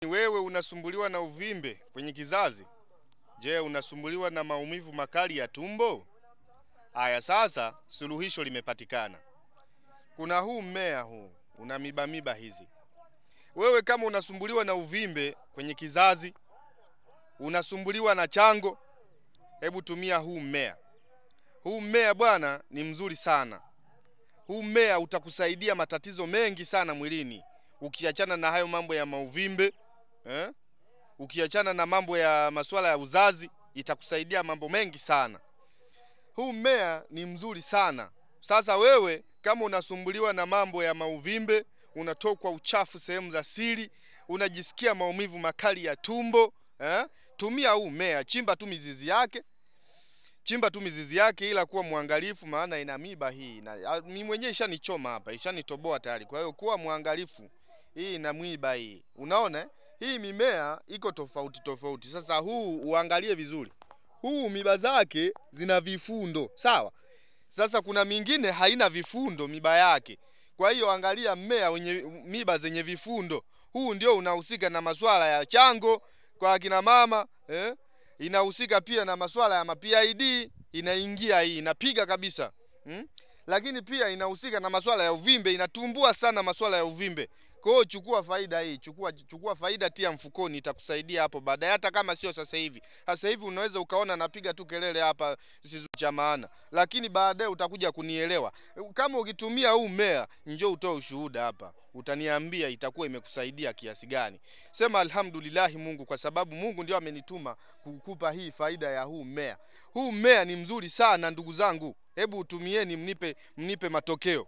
Wewe unasumbuliwa na uvimbe kwenye kizazi? Je, unasumbuliwa na maumivu makali ya tumbo? Haya, sasa suluhisho limepatikana. Kuna huu mmea huu, una miba miba hizi. Wewe kama unasumbuliwa na uvimbe kwenye kizazi, unasumbuliwa na chango, hebu tumia huu mmea. Huu mmea bwana ni mzuri sana. Huu mmea utakusaidia matatizo mengi sana mwilini. Ukiachana na hayo mambo ya mauvimbe, Ukiachana na mambo ya masuala ya uzazi, itakusaidia mambo mengi sana. Huu mmea ni mzuri sana. Sasa wewe kama unasumbuliwa na mambo ya mauvimbe, unatokwa uchafu sehemu za siri, unajisikia maumivu makali ya tumbo, Tumia huu mmea, chimba tu mizizi yake. Chimba tu mizizi yake, ila kuwa mwangalifu maana ina miba hii. Na mimi mwenyewe ishanichoma hapa, ishanitoboa tayari. Kwa hiyo kuwa mwangalifu. Hii ina miba hii. Unaona? Hii mimea iko tofauti tofauti. Sasa huu uangalie vizuri. Huu miba zake zina vifundo, sawa? Sasa kuna mingine haina vifundo miba yake. Kwa hiyo angalia mmea wenye miba zenye vifundo. Huu ndio unahusika na masuala ya chango kwa akina mama, Inahusika pia na masuala ya ma-PID, inaingia hii, inapiga kabisa. Lakini pia inahusika na masuala ya uvimbe, inatumbua sana masuala ya uvimbe. Kwa hiyo chukua faida hii, chukua faida, tia mfukoni, itakusaidia hapo baadaye, hata kama sio sasa hivi. Sasa hivi unaweza ukaona napiga tu kelele hapa zisizo cha maana, lakini baadaye utakuja kunielewa. Kama ukitumia huu mmea, njoo utoe ushuhuda hapa, utaniambia itakuwa imekusaidia kiasi gani. Sema alhamdulillah Mungu, kwa sababu Mungu ndio amenituma kukupa hii faida ya huu mmea. Huu mmea ni mzuri sana ndugu zangu. Hebu utumieni, mnipe matokeo.